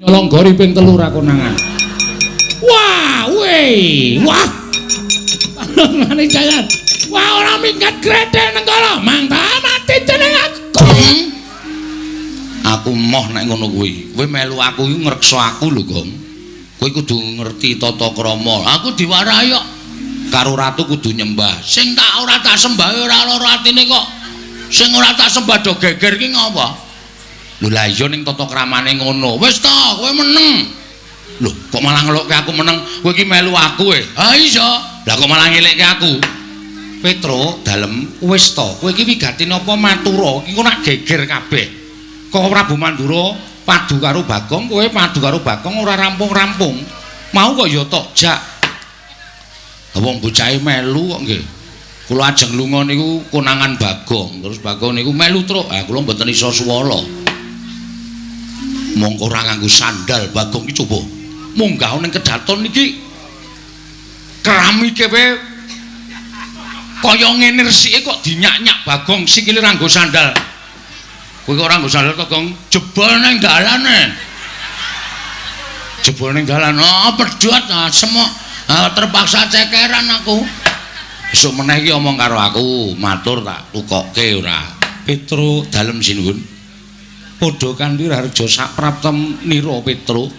Nyolong gori ping 3 ra konangan. Wah, weh, wah. Panongane jalan. Wah, ora minggat grethek Nenggala. Mangga mati jeneng aku. Aku moh nek ngono kuwi. Kowe melu aku iku ngreksa aku lho, Gong. Kowe kudu ngerti tata krama. Aku diwarahi kok. Karo ratu kudu nyembah. Sing tak ora tak sembah ora lara atine kok. Sing ora tak sembah do geger ki ngopo? Lho lah iya ning tata kramane ngono. Wis to, kowe meneng. Lho, kok malah ngelokke aku meneng? Kowe iki melu aku e. Ha iya. Lah kok malah ngelekke aku? Petro, dalem wis to. Kowe iki wigati napa matura? Iki kok nak geger kabeh. Kok Prabu Mandura padu karo Bagong, kowe padu karo Bagong ora rampung-rampung. Mau kok ya tok jak. Lah wong bocahe melu kok nggih. Kula ajeng lunga niku konangan Bagong, terus Bagong niku melu truk. Ah kula mboten iso suwala. Mongko ora nganggo sandal Bagong iki coba. Munggah ning kedaton iki keramike wae kaya ngene resike kok dinyak-nyak Bagong sikile ora nganggo sandal. Kowe kok ora nganggo sandal to, Gong? Jebol ning dalane. Jebol ning dalan. Ah pedhot asem kok. Ah terpaksa cekeran aku. Esuk meneh iki omong karo aku, matur tak tukokke ora. Petro, Dalem sinuwun. Padha kanthi raharja sapraptem nira Petro.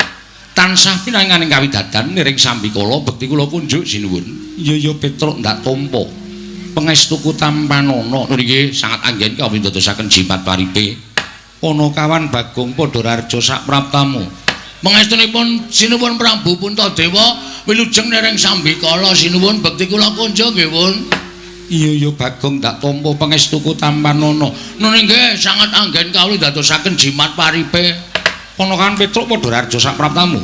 Tansah pinanganing kawidadan niring sambikala bekti kula kunjuk sinuwun. Iya ya Petro ndak tampa. Pangestuku tampanana. Niki sangat anggen kawula ndadosaken jimat paripe. Panakawan Bagong padha raharja sapraptamu. Pangestunipun sinuwun Prabu Puntadewa wilujeng nereng sambikala sinuwun bekti kula kunjuk nggih pun. Iya ya Bagong ndak tampa pangestuku tampanana. Nun nggih sangat anggen kawula ndadosaken jimat paripe. Panakawan Petruk padha raharja sapraptamu.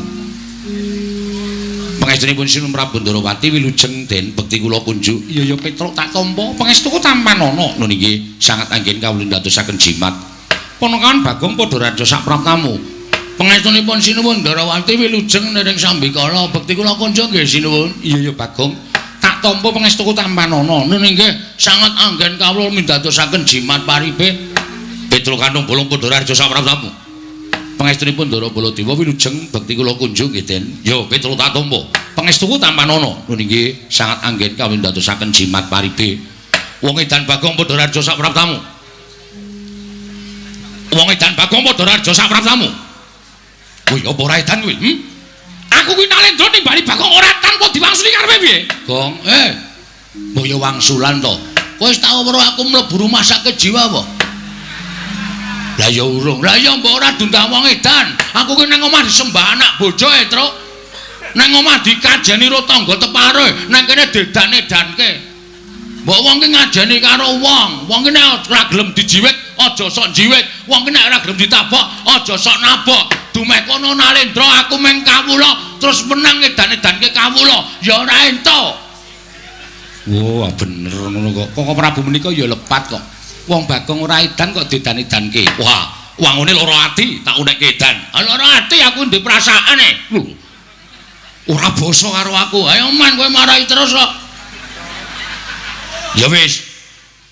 Pangestunipun Sinuwun Prabu Ndarawati wilujeng den bekti kula kunjuk. Iya ya Petruk tak tampa pangestuku tampanana. Nun nggih sangat anggen kawula ndadosaken jimat. Panakawan Bagong padha raharja sapraptamu. Pangestunipun Sinuwun Ndarawati wilujeng nereng sambikala bekti kula kunjuk nggih sinuwun. Iya ya Bagong tak tampa pangestuku tampanana. Nun nggih sangat anggen kawula mindadosaken jimat paripe. Petruk Kantung Bolong padha raharja sapraptamu. Pangestunipun Ndara Baladewa wilujeng bekti kula kunjuk nggih Den. Yo Petruk tak tampa. Pangestuku tampanana. Nun nggih sangat anggen kawula ndadosaken jimat paripe. Wong edan Bagong padha raharja sapraptamu. Wong edan Bagong padha raharja sapraptamu. Kuwi apa ora edan kuwi? Hmm? Aku kuwi Nalendra nimbali Bagong ora tanpa diwangsuli karepe piye? Gong, mbok ya wangsulan to. Kowe wis tau weruh aku mlebu rumah sakit jiwa apa? Lah ya urung. Lah ya mbok ora diundang wong edan. Aku ki nang omah disembah anak bojo e, Truk. Nang omah dikajeni ro tangga tepare, nang kene dedan-edanke. Mbok wong ki ngajeni karo wong. Wong ki nek ora gelem dijiwit, aja sok njiwit. Wong ki nek ora gelem ditabok, aja sok nabok. Dumeh kono Nalendra aku meng kawula terus menang edan-edanke kawula ya ora entuk. Wah, bener ngono kok. Kok Prabu menika ya lepat kok. Wong Bagong ora edan kok diedan-edanke. Wah, wangune lara ati tak unekke edan. Ah lara ati aku ndek perasaane. Lho. Ora basa karo aku. Ayo man kowe marahi terus kok. Ya wis.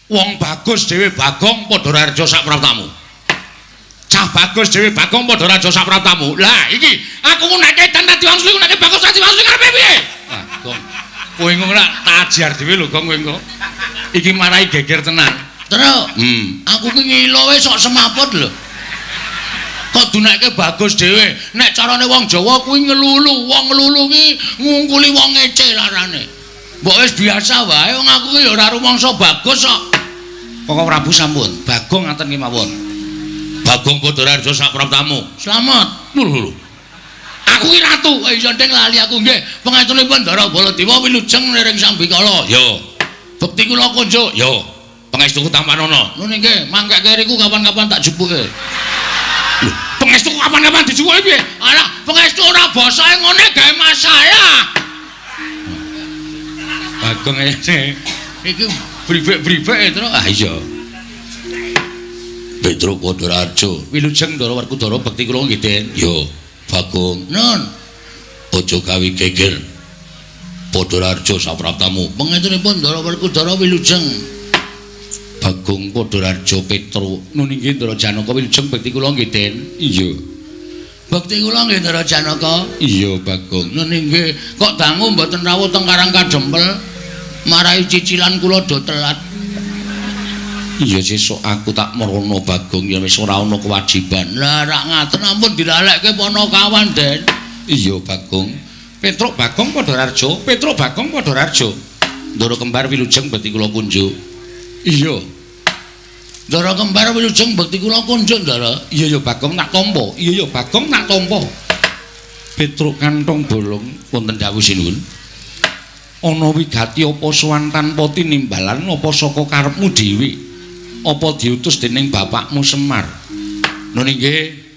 Wong bagus dhewe Bagong padha raharja sapraptamu. Cah bagus dhewe Bagong padha raharja sapraptamu. Lah iki aku ngunekke edan dadi wangsuli ngunekke bagus dadi wangsuli karepe piye? Wah, Gong. Kowe ngono tak ajar dhewe lho Gong kowe engko. Iki marahi geger tenan. Truk. Aku ki ngilo wae sok semaput lho. Kok dunekke bagus dhewe. Nek carane wong Jawa kuwi ngelulu, wong ngelulu ki ngungkuli wong ngece larane. Mbok wis biasa wae wong aku ki ya ora rumangsa bagus kok. Koko Prabu sampun, Bagong ngaten kemawon. Bagong padha raharja sapraptamu. Slamet. Lho lho. Aku ki ratu. Iya ndeng lali aku nggih. Pangestunipun Ndara Baladewa wilujeng niring sambikala. Yo. Bekti kula kunjuk. Yo. Pangestuku tampanana. Nun nggih, mangkeke riku kapan-kapan tak jupuke. Lho, pangestuku kapan-kapan dijupuke piye? Alah, pangestu ora basae ngene gawe masalah. Bagong ngene. Iki bribek-bribek Truk. Ah iya. Petruk Padaraja, wilujeng Ndara Werkudara bekti kula nggih Den. Yo, Bagong. Nun. Aja gawe geger. Padaraja sapraptamu. Pangestunipun Ndara Werkudara wilujeng. Bagong Padaraja Petruk. Nun inggih Ndara Janaka wilujeng bekti kula nggih Den. Iya. Bekti kula nggih Ndara Janaka. Iya, Bagong. Nun nggih, kok dangu mboten rawuh teng Karang Kadempel. Marai cicilan kula do telat. Iya, sesuk aku tak merono Bagong, ya wis ora ana kewajiban. Lah rak ngaten ampun dilalekke Panakawan, Den. Iya, Bagong. Petruk Bagong padha rarjo, Petruk Bagong padha rarjo. Ndara kembar wilujeng bekti kula kunjuk. Iya. Ndara kembar wilujeng bekti kula kunjuk, Ndara. Iya ya Bagong tak tampa. Iya ya Bagong tak tampa. Petruk kantong bolong wonten dawuh sinuwun. Ana wigati apa sowan tanpa tinimbalan apa saka karepmu dhewe? Apa diutus dening bapakmu Semar? Nun inggih.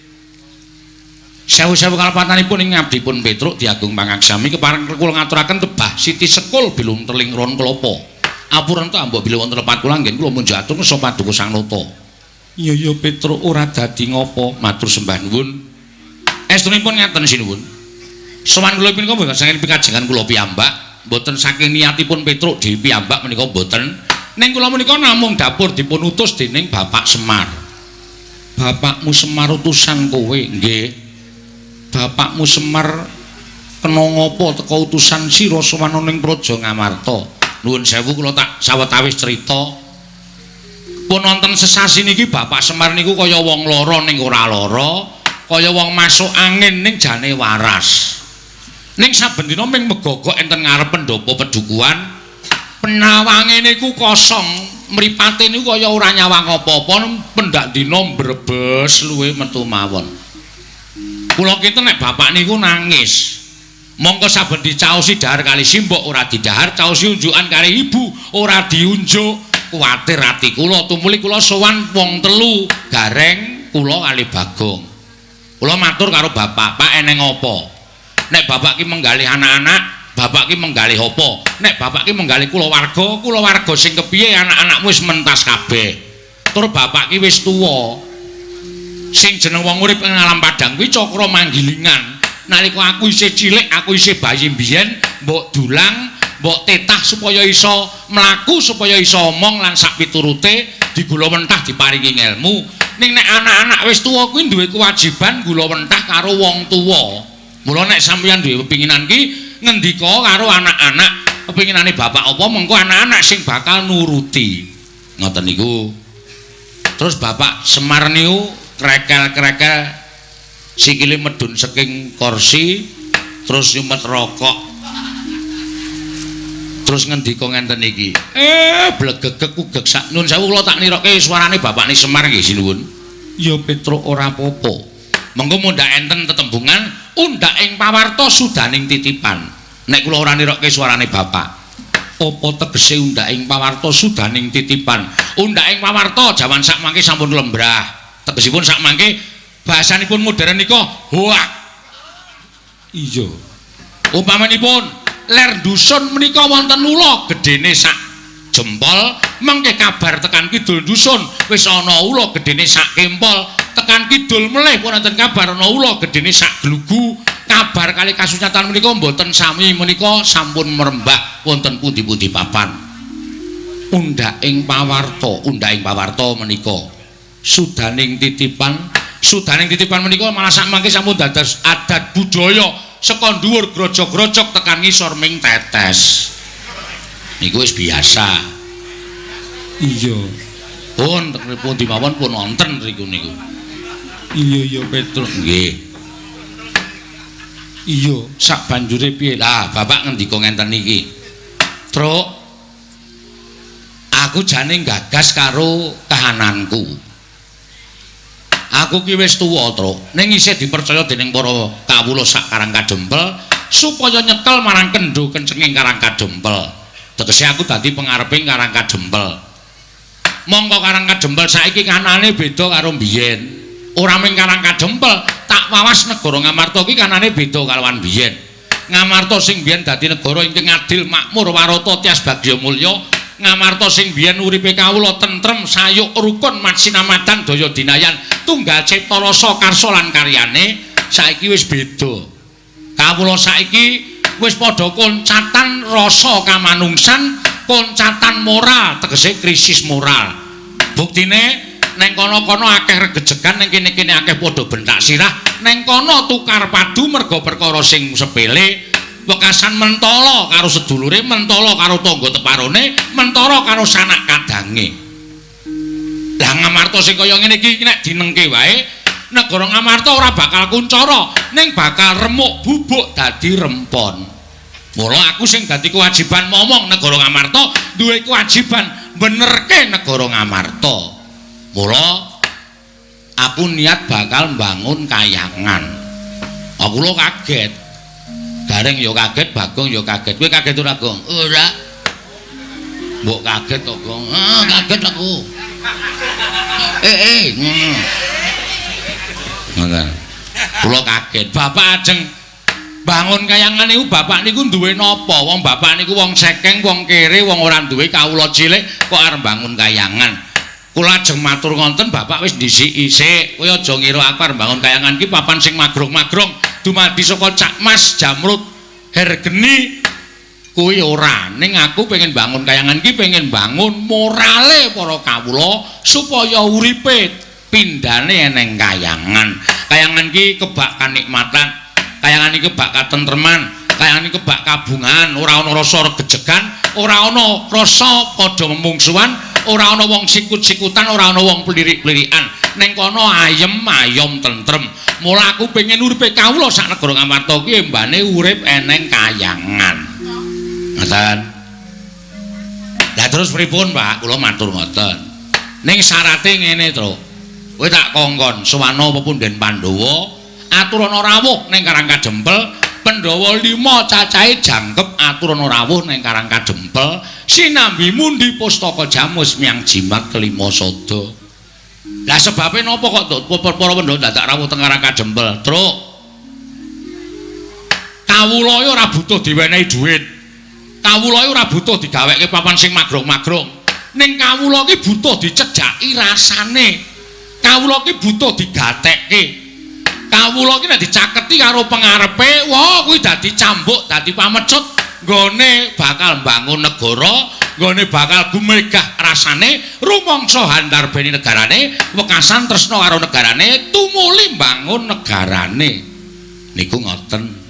Sewu-sewu kalepatanipun ing ngabdipun Petruk diagung pangaksami kepareng kula ngaturaken tebah siti sekul bilung teling ron klapa. Apurenta mbok bilih wonten lepat kula anggen kula munjuk atur ngeso paduka Sang Nata. Iya ya Petruk ora dadi ngopo, matur sembah nuwun. Estunipun ngaten sinuwun. Sowan kula punika mboten saking pikajengan kula piyambak, mboten saking niatipun Petruk dhewe piyambak menika mboten. Ning kula menika namung dapur dipun utus dening Bapak Semar. Bapakmu Semar utusan kowe? Nggih. Bapakmu Semar kena ngopo teka utusan sira sowan ning Praja Ngamarta? Nuwun sewu kula tak sawetawis crita. Pun wonten sesasi niki Bapak Semar niku kaya wong lara ning ora lara, kaya wong masuk angin ning jane waras. Ning saben dina ming megogok enten ngarep pendopo pedukuhan, penawange niku kosong, mripate niku kaya ora nyawang apa-apa, pendak dina mbrebes luwe metu mawon. Kula kinten nek bapak niku nangis. Mongko saben dicaosi dahar kali simbok ora didahar, caosi unjukan kali ibu ora diunjuk. Kuwatir ati kula, tumuli kula sowan wong telu, Gareng, kula kali Bagong. Kula matur karo bapak, "Pak eneng apa? Nek bapak ki menggalih anak-anak, bapak ki menggalih apa? Nek bapak ki menggalih kulawarga, kulawarga sing kepiye anak-anakmu wis mentas kabeh. Tur bapak ki wis tuwa. Sing jeneng wong urip ing alam padang kuwi cakra manggilingan. Nalika aku isih cilik, aku isih bayi mbiyen, mbok dulang, mbok tetah supaya iso mlaku, supaya iso omong lan sak piturute digula mentah diparingi ngelmu. Ning nek anak-anak wis tuwa kuwi duwe kewajiban gula mentah karo wong tuwa. Mula nek sampeyan duwe pepinginan ki ngendika karo anak-anak, pepinginane bapak apa mengko anak-anak sing bakal nuruti." Ngoten niku. Terus Bapak Semar niku krekel-krekel sikile medhun saking kursi terus nyumet rokok. Terus ngendika ngenten iki. Blegegeg ugeg sak nun sewu kula tak nirokke suarane bapakne Semar nggih sinuwun. Ya Petruk ora apa-apa. Mengko mundhak enten tetembungan undhak ing pawarta sudaning titipan. Nek kula ora nirokke suarane bapak. Apa tegese undhak ing pawarta sudaning titipan? Undhak ing pawarta jaman sak mangke sampun lembrah. Tegesipun sak mangke bahasanipun modern nika hoak. Iya. Umpamanipun ler dusun menika wonten ula gedene sak jempol, mangke kabar tekan kidul dusun wis ana ula gedene sak kempol, tekan kidul melih pun wonten kabar ana ula gedene sak glugu. Kabar kali kasunyatan menika mboten sami menika sampun merembah wonten pundi-pundi papan. Undhak ing pawarta, undhak ing pawarta menika sudaning titipan, sudaning titipan menika malah sak mangke sampun dados adat budaya saka dhuwur grojog-grojog tekan ngisor ming tetes. Niku wis biasa. Iya. Pun pundi mawon pun wonten riku niku. Iya ya Petruk. Nggih. Iya, sak banjure piye? Lah, bapak ngendika ngenten iki. Truk, aku jane gagas karo kahananku. Aku ki wis tuwa, Truk. Ning isih dipercaya dening para kawula sak Karang Kadempel supaya nyetel marang kendho kencenging Karang Kadempel. Tegese aku dadi pengareping Karang Kadempel. Mongko Karang Kadempel saiki kanane beda karo mbiyen. Ora mung Karang Kadempel, tak wawas negara Ngamarta ki kanane beda kalawan biyen. Ngamarta sing biyen dadi negara ingkang adil, makmur, warata, tias bagya mulya. Ngamarta sing biyen uripe kawula tentrem, sayuk, rukun, matsinamadan, daya dinayan, tunggal cipta rasa karsa lan karyane saiki wis beda. Kawula saiki wis padha koncatan rasa kamanungsan, koncatan moral, tegese krisis moral. Buktine Neng kono-kono akeh regejegan, neng kene-kene akeh padha bentak sirah, neng kono tukar padu merga perkara sing sepele, wekasan mentala karo sedulure, mentala karo tangga teparone, mentara karo sanak kadange. Lah Ngamarta sing kaya ngene iki nek dinengke wae, negara Ngamarta ora bakal kuncara, ning bakal remuk bubuk dadi rempon. Mula aku sing dadi kewajiban momong negara Ngamarta duwe kewajiban benerke negara Ngamarta. Mula aku niat bakal mbangun kayangan. Aku lho kaget. Gareng ya kaget, Bagong ya kaget. Kowe kaget ora, Gong? Ora. Mbok kaget to, Gong? Heeh, kaget aku. Ngono. Ngoten. Kula kaget. Bapak ajeng bangun kayangan niku bapak niku duwe napa? Wong bapak niku wong sekeng, wong kere, wong ora duwe kawula cilik kok arep bangun kayangan. Kula ajeng matur ngonten bapak wis ndhisiki sik. Kowe aja ngira aku arep bangun kayangan iki papan sing magrong-magrong dumadi saka Cak Mas Jamrut Hergeni kuwi ora. Ning aku pengen bangun kayangan iki pengen bangun morale para kawula supaya uripe pindhane eneng kayangan. Kayangan iki kebak kanikmatan, kayangan iki kebak katentreman, kayangan iki kebak kabungan, ora ana rasa regejegan, ora ana rasa padha memungsuhan, ora ana wong sikut-sikutan, ora ana wong plirik-plirikan. Ning kono ayem ayom tentrem. Mula aku pengen uripe kawula sak negara Ngamarta ki embane urip eneng kayangan. Ngoten. Lah terus pripun, Pak? Kula matur ngoten. Ning syarate ngene, Truk. Kowe tak kongkon sowana pepunden Pandhawa, aturana rawuh ning Karang Kadempel. Pandhawa 5 cacahe jangkep aturana rawuh ning Karang Kadempel sinambi mundi pustaka jamus miang jimat kelima sada. Lah sebabe napa kok para Pandhawa dadak rawuh teng Karang Kadempel? Truk. Kawula ora butuh diwenehi dhuwit. Kawula ora butuh digaweke papan sing magrong-magrong. Ning kawula iki butuh dicedhaki rasane. Kawula iki butuh digatekke. Kawula iki nek dicaketi karo pengarepe, wah kuwi dadi cambuk, dadi pamecut, nggone bakal mbangun negara, nggone bakal gumegah rasane, rumangsa handarbeni negarane, wekasan tresna karo negarane, tumuli mbangun negarane. Niku ngoten.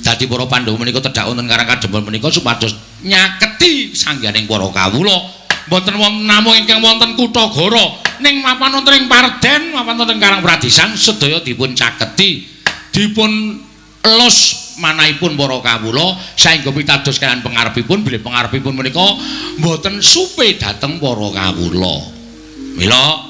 Dadi para Pandhawa menika tedhak wonten Karang Kadempel menika supados nyaketi sangganing para kawula. Mboten wonten namung ingkang wonten Kutagara, ning mapan wonten ing Parden, mapan wonten Karang Pradisan sedaya dipun caketi, dipun elus manahipun para kawula saengga pitados kaliyan pengarepipun, bilih pengarepipun menika mboten supe dhateng para kawula. Mila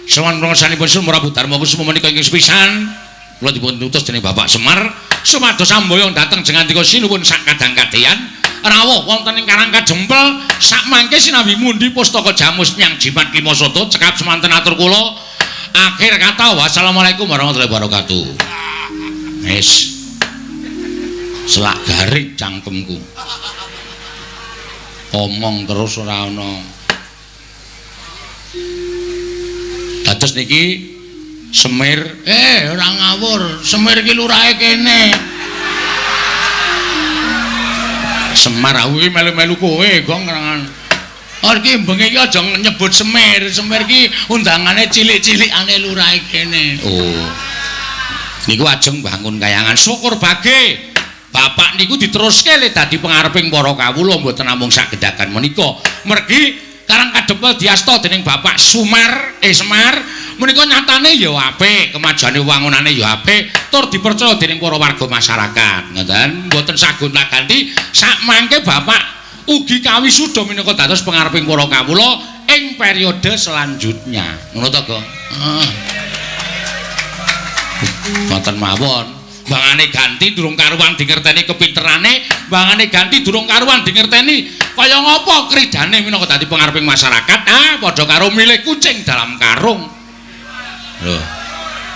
sowan pangsanipun Sri Prabu Darma Kusuma menika ingkang sepisan kula dipun utus dening Bapak Semar supados samboyong dhateng jengandika sinuwun sak kadang-kadheyan rawuh wonten ing Karang Kadempel sakmangke sinambi mundi pustaka jamus miang jimat lima sada. Cekap semanten atur kula. Akhir kata wassalamualaikum warahmatullahi wabarakatuh. Wis selak garik cangkemku. Omong terus ora ana. Dados niki Semir, ora ngawur, Semir iki lurahe kene. Semar aku iki melu-melu kowe, Gong. Oh iki bengi iki aja nyebut Semir. Semir iki undangane cilik-cilikane lurahe kene. Oh. Niku ajeng bangun kayangan. Syukur bage. Bapak niku diteruske le dadi pengareping para kawula mboten namung sak gedhagan menika. Mergi Karang Kadempel diasta dening Bapak Sumar, Semar menika nyatane ya apik, kemajuane wangunane ya apik, tur dipercaya dening para warga masyarakat. Ngoten, mboten sagonta-ganti sakmangke Bapak ugi kawisuda minangka dados pengareping para kawula ing periode selanjutnya. Ngono to, Gong? Heeh. Ngoten mawon. Bangane ganti durung karuan dingerteni kepinterane, bangane ganti durung karuan dingerteni kaya ngapa kridane minangka dadi pengareping masyarakat. Ah, padha karo milih kucing dalam karung. Lho.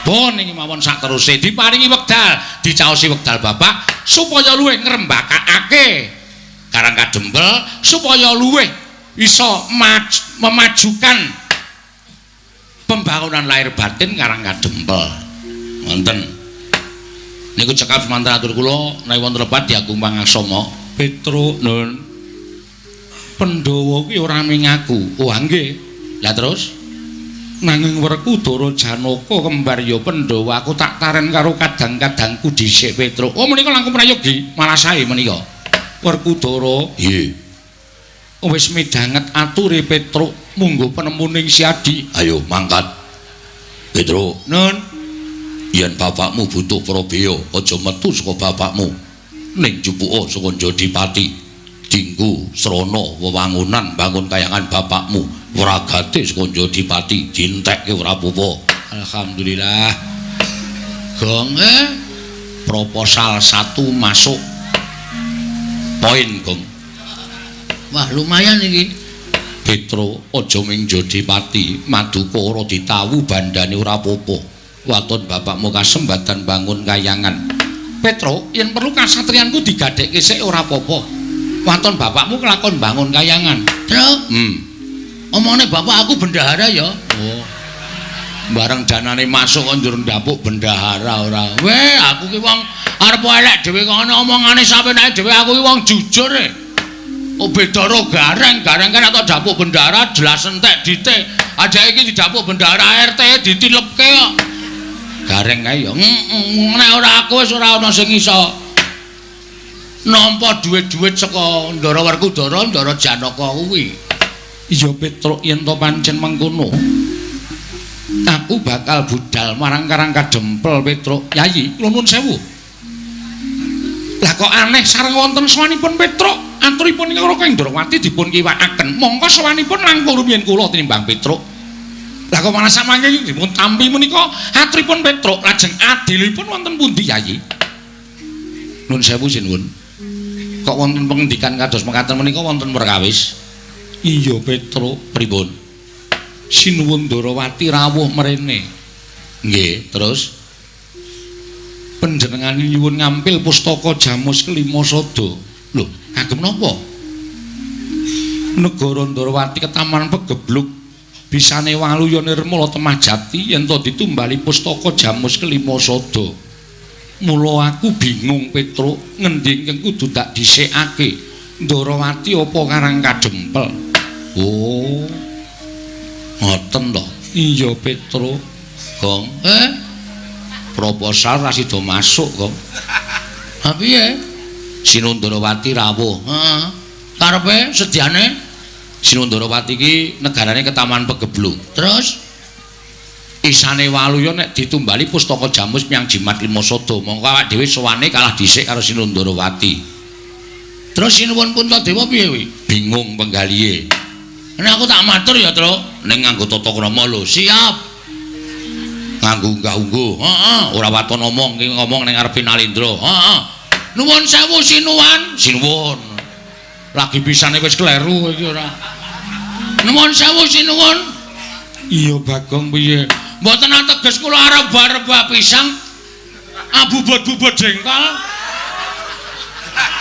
Pun iki mawon sakteruse diparingi wekdal, dicaosi wekdal Bapak supaya luwih ngrembakakake Karang Kadempel, supaya luwih iso memajukan pembangunan lahir batin Karang Kadempel. Wonten. Niku cekap semanten atur kula menawi wonten lepat diagung pangaksama. Petruk nun. Pandhawa kuwi ora ming aku. Oh nggih. Lah terus Nanging Werkudara Janaka kembar ya Pandhawa aku tak taren karo kadang-kadangku dhisik Petruk. Oh menika langkung prayogi, malah sae menika. Werkudara, nggih. Wis midhanget ature Petruk munggo penemuning Siadi. Ayo mangkat. Petruk, Nun, yen bapakmu butuh prabeya, aja metu saka bapakmu. Ning jupuka saka Jodipati. Dinggo srana wewangunan bangun kayangan bapakmu. Wragate saka Jodipati dientekke ora apa-apa. Alhamdulillah. Gong proposal 1 masuk. Poin, Gong. Wah, lumayan iki. Petro aja ming Jodipati, maduka ora ditawu bandane ora apa-apa. Waton bapakmu kasembatan bangun kayangan. Petro, yen perlu kasatriyanku digadhekke sik ora apa-apa. Waton bapakmu kelakon bangun kayangan. Tru, Omongane bapak aku bendahara ya. Oh. Bareng danane masuk kok njur ndapuk bendahara ora. Weh, aku ki wong arep elek dhewe kok ana omongane sapenake dhewe aku ki wong jujur e. Oh beda ro gareng, gareng kan atau dapuk bendahara jelas entek dite. Aja iki didapuk bendahara RT ditilepke kok. Gareng kae ya. Heeh, nek ora aku wis ora ana sing iso nampa dhuwit-dhuwit saka Ndara Werkudara, Ndara Janaka kuwi. Iya Petruk, yen to pancen mengkono. Aku bakal budal marang Karang Kadempel Petruk. Yayi, kula nuwun sewu. Lah kok aneh sareng wonten sowanipun Petruk, aturipun ingkang Raka Indrawati dipun kiwakaken. Mongko sowanipun langkung rumiyin kula tinimbang Petruk. Lah kok malah samangke dipun tampi menika aturipun Petruk lajeng adilipun wonten pundi Yayi? Nuwun sewu sinuwun. Kok wonten pengendikan kados mekaten menika wonten perkawis? Iya Petruk, Pripun? Sinuwun Ndrawati rawuh mrene. Nggih, terus panjenengane nyuwun ngampil pustaka Jamus Kelima Sada. Lho, kagem napa? Negara Ndrawati ketaman pegebluk bisane waluya nirmala temah jati yen to ditumbali pustaka Jamus Kelima Sada. Mula aku bingung Petruk, ngendi ingkang kudu tak dhisikake? Ndrawati apa Karang Kadempel? Oh. Ngoten to. Iya Petruk. Gong. Proposal ra sida masuk, Gong. Ha piye? Sinundrawati rawuh. Heeh. Karepe sediane Sinundrawati iki negarane ketaman pegebluk. Terus isane waluya nek ditumbali pustaka Jamus miyang Jimat Lima Sada, mongko awak dhewe sowane kalah dhisik karo Sinundrawati. Terus Sinuwun Puntadewa piye kuwi? Bingung penggalihe. Nek aku tak matur ya, Truk, ning nganggo tata krama lho. Siap. Nganggo unggah-ungguh. Heeh, ora waton ngomong, ki ngomong ning ngarepe Nalendra. Heeh. Nuwun sewu Sinuwan. Sinuwun. Lagi pisane wis kleru iki ora. Nuwun sewu Sinuwun. Iya Bagong piye? Mboten ateges kula arep rebah pisang abubut-bubut jengkol.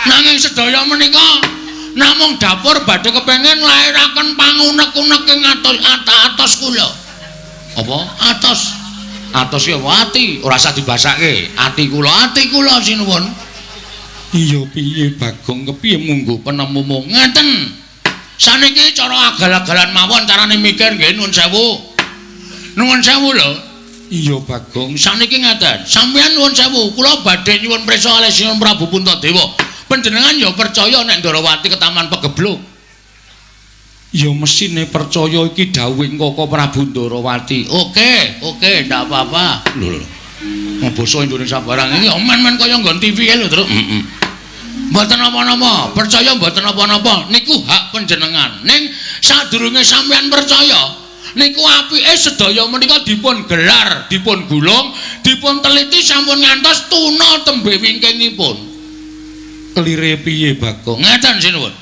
Nanging sedaya menika namung dapur badhe kepengin nglairaken pangunek-unek ing atos kula. Apa? Atos. Atos ki apa? Ati, ora usah dibasake. Ati kula sinuwun. Iya piye Bagong kepiye munggo penemumu? Ngeten. Saniki cara agal-agalan mawon carane mikir nggih nuwun sewu. Nuwun sewu lho. Iya Bagong, saniki ngeten. Sampeyan nuwun sewu, kula badhe nyuwun prisa kalih Sinuwun Prabu Puntadewa. Panjenengan ya percaya nek Ndrawati ketaman pegebluk? Ya mesine percaya iki dawuhing Koko Prabu Ndrawati. Oke, oke, ndak apa-apa. Lho lho. Basa Indonesia barang iki men-men kaya nggon TV lho, Truk. Heeh. Mboten napa-napa, percaya mboten napa-napa, niku hak panjenengan. Ning sadurunge sampeyan percaya, niku apike sedaya menika dipun gelar, dipun gulung, dipun teliti sampun ngantos tuna tembe wingkingipun. Kelire piye Bagong? Ngeten sinuwun.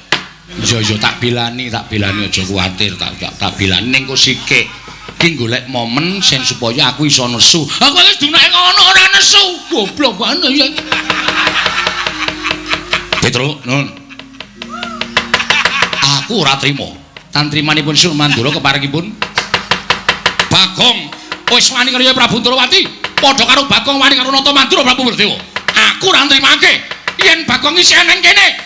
Iya iya tak bilani aja kuwatir, tak bilani ning kok sikik. Ki golek momen sen supaya aku iso nesu. Aku wis dunake ngono ora nesu. Goblok banget ya. Petro, nun. Aku ora trima. Tantrimanipun Sun Mandura keparengipun Bagong wis wani karo Prabu Ndrawati, padha karo Bagong wani karo Nata Mandura Prabu Werdewa. Aku ora nrimake. Yen Bagong isih nang kene,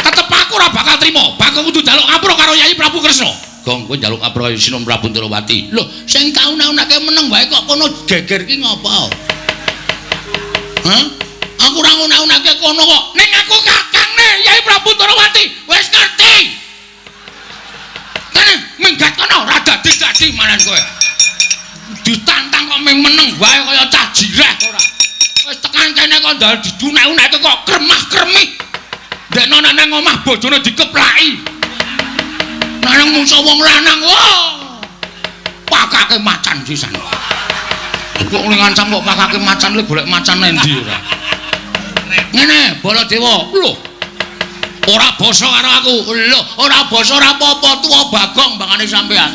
tetep aku ora bakal trima. Bagong kudu njaluk ngapura karo Yayi Prabu Kresna. Gong, kowe njaluk ngapura Sinom Prabu Ndrawati. Lho, sing tau unake meneng wae kok kono geger ki ngopo? Hah? Aku ora ngunak-unake kono kok. Ning aku kakangne Yai Prabu Ndrawati. Wis ngerti. Kene minggat kono ora dadi-dadi malan kowe. Ditantang kok ming meneng wae kaya cah jireh ora. Wis tekan kene kok ndal didunek-uneke kok kremah-kremih. Ndekno nek nang omah bojone dikeplaki. Nang mungso wong lanang, wah. Pakake macan sisan. Kok ngancam kok pakake macan le golek macan endi ora? Ngene, Baladewa. Lho. Ora basa karo aku. Lho, ora basa ora apa-apa, tuwa Bagong bangane sampean.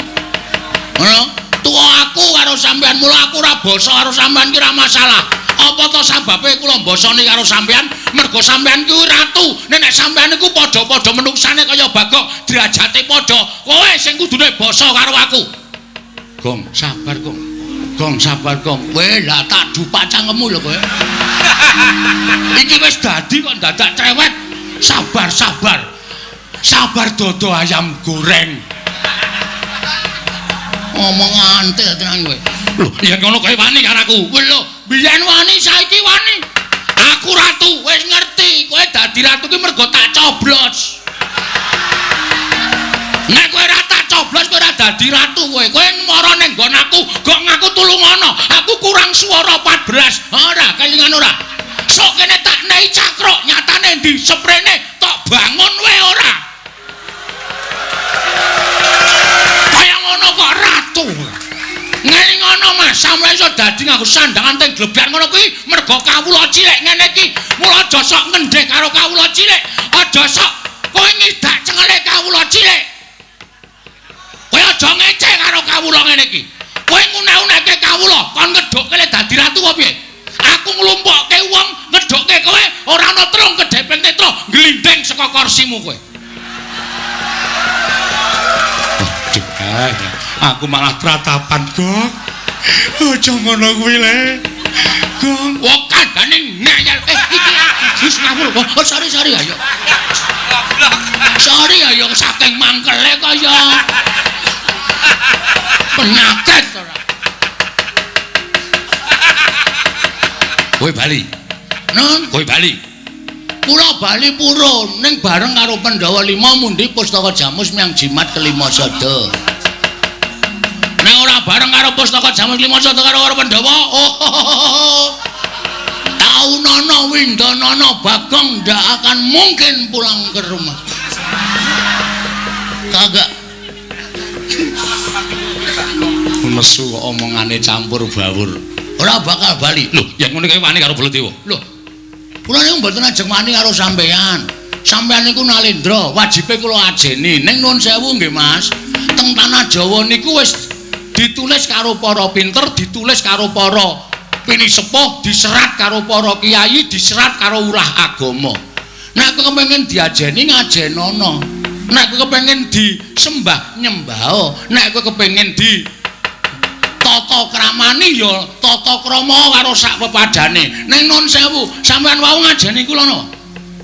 Ngono? Tuwa aku karo sampean, mula aku ora basa karo sampean ki ora masalah. Apa to sababe kula mbasani karo sampean? Mergo sampean kuwi ratu. Nek sampean niku padha-padha menuksane kaya Bagong, derajate padha. Kowe sing kudune basa karo aku. Gong, sabar, Gong. Gong, sabar, Gong. Kowe lah tak dupak cangkemmu lho kowe. Iki wis dadi kok dadak cerewet. Sabar, sabar. Sabar dodo ayam goreng. Ngomong antil tenan kowe. Lho, yen ngono kowe wani karo aku. Lho, biyen wani saiki wani. Aku ratu, wis ngerti. Kowe dadi ratu ki mergo tak coblos. Nek kowe ora tak coblos kowe ora dadi ratu kowe. Kowe mara ning nggon aku, gok ngaku tulungono. Aku kurang swara 14. Ora, kelingan ora. Sok kene tak nei cakruk, nyatane ndi seprene tok bangun wae ora. Kaya ngono kok ratu. Ngene ngono Mas, sampeyan iso dadi nganggo sandangan teng glebyar ngono kuwi mergo kawula cilik ngene iki. Mula aja sok ngendheh karo kawula cilik, aja sok kowe ngidak cengele kawula cilik. Kowe aja ngece karo kawula ngene iki. Kowe ngune-uneke kawula, kon ngedhukke le dadi ratu apa piye? Aku nglumpukke wong ngedhukke kowe ora ana trung kedheping netra glinding saka kursimu kowe. Aduh, aku malah tratapan, Gong. Aja ngono kuwi le. Gong, wong kandhane ngeyel. Iki wis ngawur. Oh, sorry sorry ayo. Sorry ayo saking mangkele kaya penyakit ora. Kowe bali. Nun, kowe bali. Kula bali purun ning bareng karo Pandhawa 5 mundi pustaka Jamus miang jimat kelima sada. Nek ora bareng karo pustaka Jamus lima sada karo Pandhawa, oh. Taunono Windanono Bagong ndak akan mungkin pulang ke rumah. Kagak. Nesu kok omongane campur bawur. Ora bakal bali. Lho, yen ngono kae wani karo Baladewa. Lho. Kula niku mboten ajeng wani karo sampean. Sampean niku nalendra, wajibe kula ajeni. Ning nuwun sewu nggih, Mas. Teng tanah Jawa niku wis ditulis karo para pinter, ditulis karo para pinisepuh, diserat karo para kiai, diserat karo ulah agama. Nek kowe kepengin diajeni ngajenono. Nek kowe kepengin disembah nyembah. Nek kowe kepengin di tata kramani ya tata krama karo sak pepadane. Ning nun sewu, sampean wau ngajeni kula napa?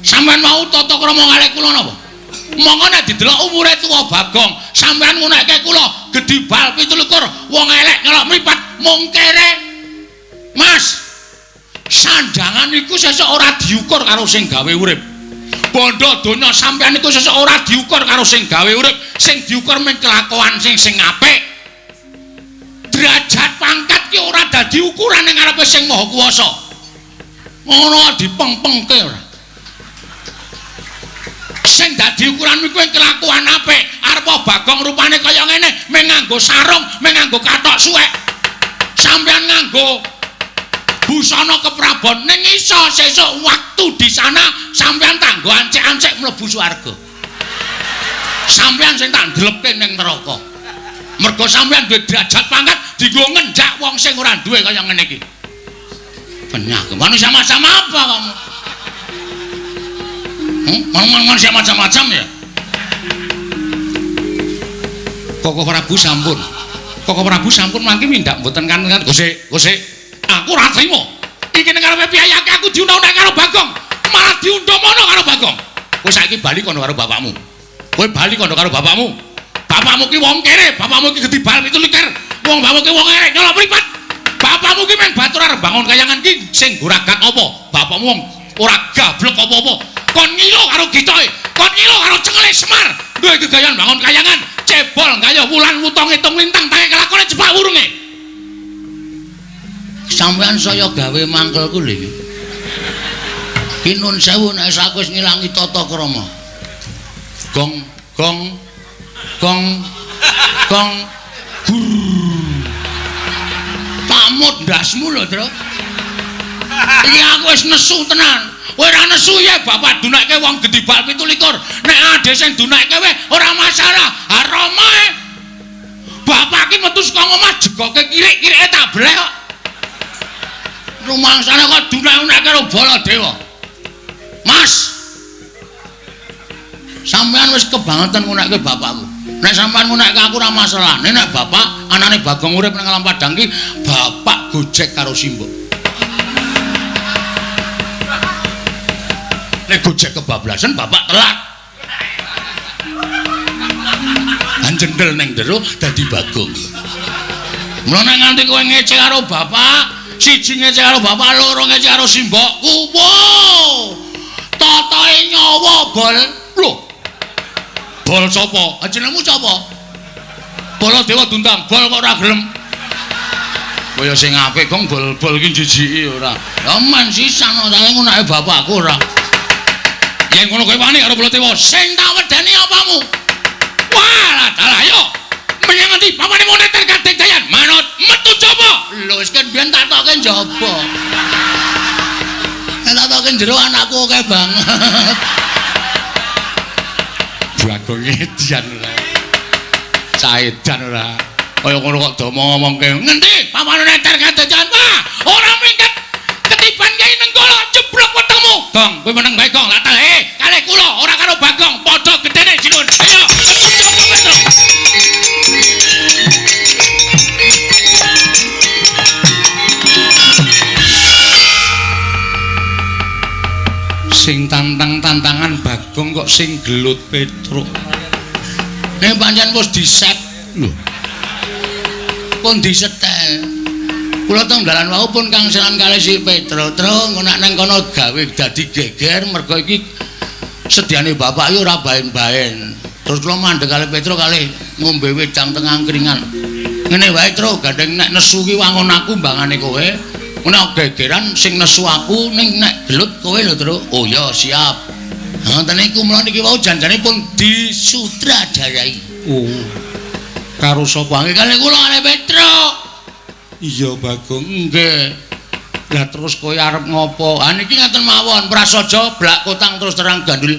Sampean wau tata krama kalih kula napa? Monggo nek didelok umure tuwa Bagong, sampean ngunekke kula gedhi bal 27, wong elek nyelok mripat mung kere. Mas, sandangan iku sesuk ora diukur karo sing gawe urip. Bondo donya sampean iku sesuk ora diukur karo sing gawe urip, sing diukur mung kelakuan sing apik. Derajat pangkat ki ora dadi ukuran ning ngarepe sing Maha Kuwasa. Ngono dipengpengke ora. Sing dadi ukuran kuwi kelakuan apik. Arep Bagong rupane kaya ngene, mung nganggo sarung, mung nganggo kathok suwek. Sampeyan nganggo busana keprabon ning iso sesuk waktu di sana sampeyan tanggo ancik-ancik mlebu swarga. Sampeyan sing tak ndlepke ning neraka. Mergo sampeyan duwe derajat pangkat dienggo ngenjak wong sing ora duwe kaya ngene iki. Penyakit. Manusia macam apa kamu? Manusia macam-macam ya? Koko Prabu sampun. Koko Prabu sampun mangke mindak mboten kan-kan. Gosek, gosek. Aku ora trimo. Iki ning ngarepe piyayake aku diundang-undang karo Bagong. Malah diundang mono karo Bagong. Kowe saiki bali kono karo bapakmu. Kowe bali kono karo bapakmu. Bapakmu ki wong kere, bapakmu ki gedibal 27. Wong bapakmu ki wong erek nyolok mripat. Bapakmu ki meng batur arep bangun kayangan ki sing goragak apa? Bapakmu wong ora gablek apa-apa. Kon ngilo karo gicoke, kon ngilo karo cengele Semar. Duwe gegayan bangun kayangan, cebol gayuh wulan wuta ngitung lintang tangi kelakone jepak wurunge. Sampeyan saya gawe mangkelku lho iki. Ki nun sewu nek aku wis ngilangi tata krama. Gong gong gong gong gur. Tamut ndasmu lho, Tru. Iki aku wis nesu tenan. Kowe ora nesu ya bapak dunake wong gedibal 27. Nek ade sing dunake kowe ora masalah. Ha Rama e. Bapak ki metu saka omah jegoke kirik-kirike tak bleh kok. Rumangsane kok dunak-dunak karo Baladewa. Mas. Sampeyan wis kebangetan ngunekke bapakku. Nek sampeyan ngunekke aku ora masalah. Nek bapak anane Bagong urip nang Alam Padang ki bapak gojek karo simbok. Nek gojek kebablasan bapak telat. Anjendel neng jero dadi Bagong. Mulane nganti kowe ngece karo bapak, siji ngece karo bapak, loro ngece karo simbokku. Wow. Totoe nyawa bol. Lho. Bol sapa? Jenengmu sapa? Baladewa Dundang, bol kok ora gelem. Kaya sing apik gong bol-bol iki jijiki ora. Ya men sisan ora ngunake bapakku ora. Yen ngono kowe wani karo Baladewa, sing tak wedeni apamu? Wah, dalah ayo. Menyang ngendi papane moneter kadek dayan? Manut metu jaba. Lho wis kan biyen tak toke njaba. Nek tak toke jero anakku akeh banget. Bagong edan ora. Caedan ora. Kaya ngono kok do ngomongke. Ngendi papane neter kadek dayan? Wah, ora minggat. Ketiban Kyai Nenggala jeblok wetengmu. Gong, kowe meneng bae Gong. Lah kalih kula ora karo Bagong, padha gedene Jinun. Ayo, metu jaba Petro. Sing tantang-tantangan Bagong kok sing gelut Petruk. Nek pancen wis diset lho. Pun disetel. Kula teng dalan wau pun kangselan kalih si Petro. Tru ngono nang kono gawe dadi geger mergo iki sediane bapak iki ora baen-baen. Terus kula mandeg kalih Petro kalih ngombe wedang teng angkringan. Ngene wae Tru, gandeng nek nesu ki wangun aku mbangane kowe. Ngono gegeran sing nesu aku ning nek gelut kowe lho Tru. Oh ya siap. Ngoten niku mula niki wau janjane pun disutradarai. Oh. Karo sapa? Nggih kalih kula kalih Petro. Iya Bagong. Nggih. Lah terus kowe arep ngopo? Ah niki ngaten mawon, prasaja blak kotang terus terang gandul.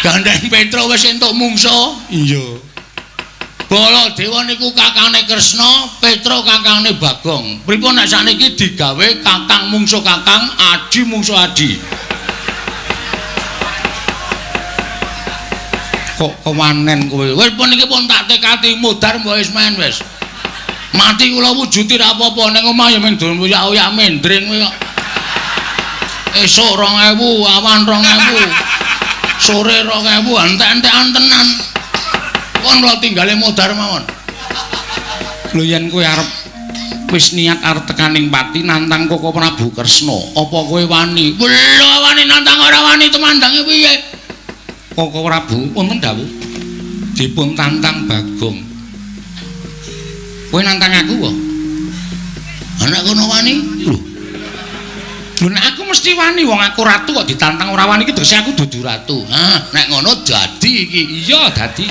Gandeng Petro wis entuk mungsa. Iya. Baladewa niku kakangne Kresna, Petro kakangne Bagong. Pripun nek sakniki digawe kakang mungsuh kakang, adi mungsuh adi. Kok kewanen kowe? Wis pun iki pun tak tekati mudhar mbok wis men wis. Mati kula wujuti ra apa-apa ning omah ya mung oyak-oyak mendring kowe kok. Esuk 2000, awan 2000. Sore 2000, entek-entekan tenan. Kon kula tinggale mudhar mawon. Lho yen kowe arep wis niat arep tekaning pati nantang Koko Prabu Kresna, apa kowe wani? Lho wani nantang ora wani tumandange piye? Koko Prabu wonten dawuh dipun tantang Bagong. Kowe nantang aku apa? Anak kono wani? Lho. Lho nek aku mesti wani, wong aku ratu kok ditantang ora wani iki tegese aku dudu ratu. Hah, nek ngono dadi iki. Iya, dadi.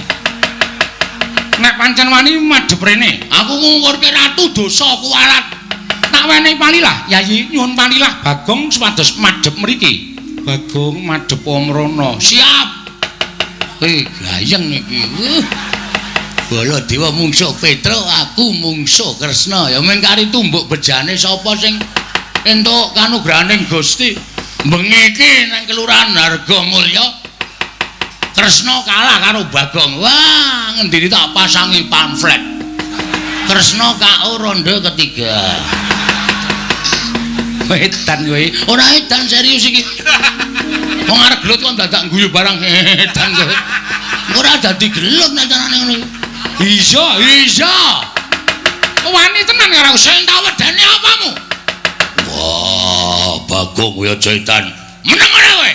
Nek pancen wani madhep rene. Aku ngungkurke ratu dosa kuwalat. Tak wenehi palilah, Yayi nyuwun palilah Bagong supados madhep mriki. Bagong madhep mrono. Siap. Gayeng iki. Baladewa mungsuh Petro, aku mungsuh Kresna. Ya mung kari tumbuk bejane sapa sing entuk kanugrahaning Gusti. Bengi iki nang Kelurahan Hargomulya Kresna kalah karo Bagong. Wah, ngendini tak pasangi pamflet. Kresna KO ronde ketiga. Edan kowe. Ora edan serius iki. Wong arep gelut kok dadak guyu barang edan kowe. Ora dadi gelut nek carane ngono. Iya, iya. Wani tenan karo sing tak wedeni apamu? Wah, Bagong kowe aja edan. Meneng ora kowe?